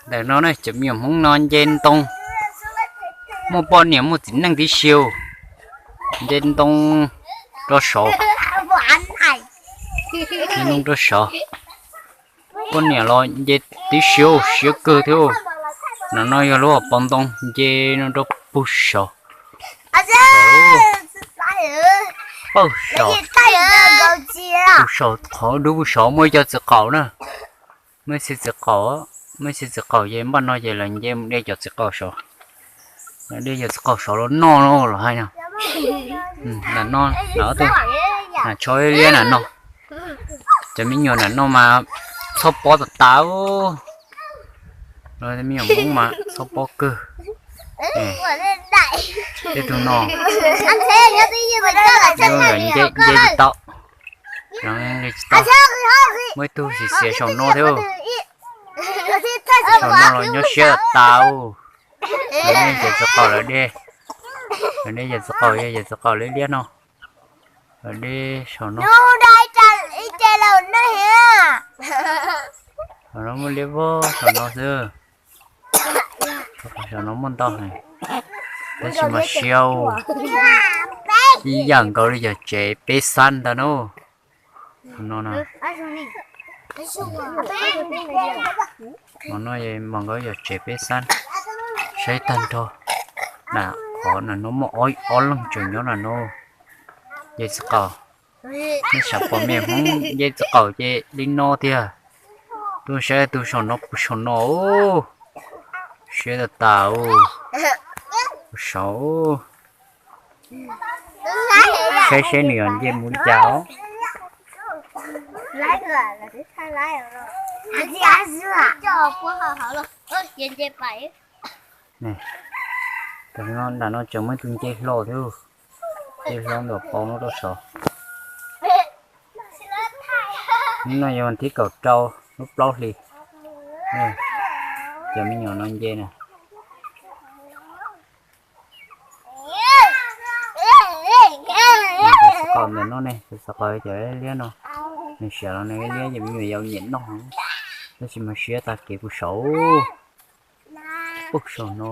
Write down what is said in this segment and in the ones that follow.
Ntawm no ne cov me nyuam Hmoob no nce ntoo, muaj poj niam muaj txiv neej tib si, nce ntoo rau saud, nce ntoo rau saud. Poj niam los nce tib si, siab kawg thiab. Ntawm no yog lub hauv paus ntoo, nce no rau pug saud. Pug saud, pug saud, qhov dub pug saud muaj ib co txiv qaum na. Muaj ib txhia txiv qaum, muaj ib txhia txiv qaum ces npaj no ces lawv nce mus de cov txiv qaum saud. Lawv de cov txiv qaum saud los noj los hais no. Ntawm no, ntawm no, tsho liab liab ntawm no. Cov me nyuam ntawm no mas txhob pob tas tas. Me nyuam Hmoob mas txhob pob kawg. Tej tug no, nce tsis tau. Muaj ib tug xiav xiav saum no thiab. Saum no los nyob siab tas tas. Lawv de cov txiv qaum lawv de. Lawv de cov txiv qaum, yog cov txiv qaum liab liab no. Lawv de saum no. Saum no muaj liab vog saum no xwb. Saum no muaj ntau heev, tab sis mas siab ib yam nkaus li yog tsev peb xab ntag no. Hmo no, hmo no mas nkaus yog tsev peb xab, saib tag nrho. Qhov no muaj ob leeg tseem nyob no. Nce txiv qaum, nej xav pom me Hmoob nce txiv qaum ces li no tiag. Tuaj saib tus saum no puag saum no, siab tas tas. Puag saud, saib seb nws yuav nce mus li cas os. Tam no nram no tseem muaj tus nce hlo thiab, nce hlo ntawm paus no rau saud. Hnub no yog vas thib kaum rau lub plaub hlis, cov me nyuam no nce na. Cov xov qaum ntawm no ne, cov xov qaum cov liab no, nws siav los nws liab ces me nyuam yaus nyiam noj, tab sis mas siab tag kev puag saud. Puag saum no.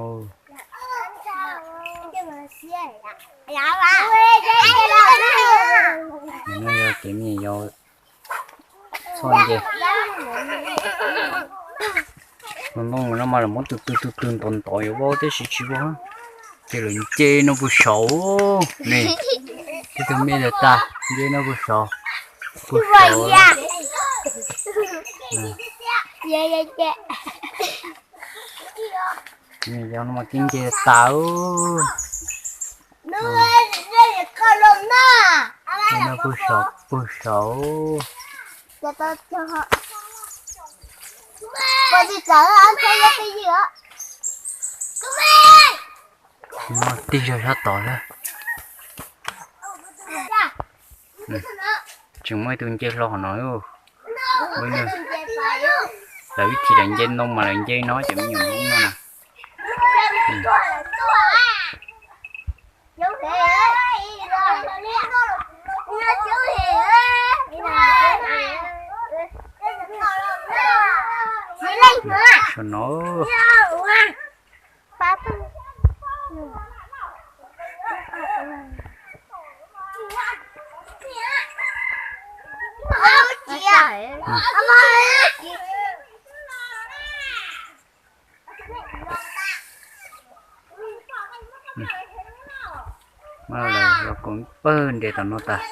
No yog kev me nyuam yaus txhob nce. Ntoo no mas lawv muab tus twg tus twg ntov ntov yuav vau tib si tsis vau, ces lawv nce no puag saud ne. Tib tug me ntawd tas nce no puag saud, puag saud. Yog no mas kev nce tas. Nce no puag saud, puag saud. Tig zog sab tod lawm. Tseem muaj ib tug nce hlo qhov no. Lawv ib txhia lawv nce no mas lawv nce no ces me nyuam Hmoob no na. Saum no. Mas lawv los koom pawg nres tom no tas.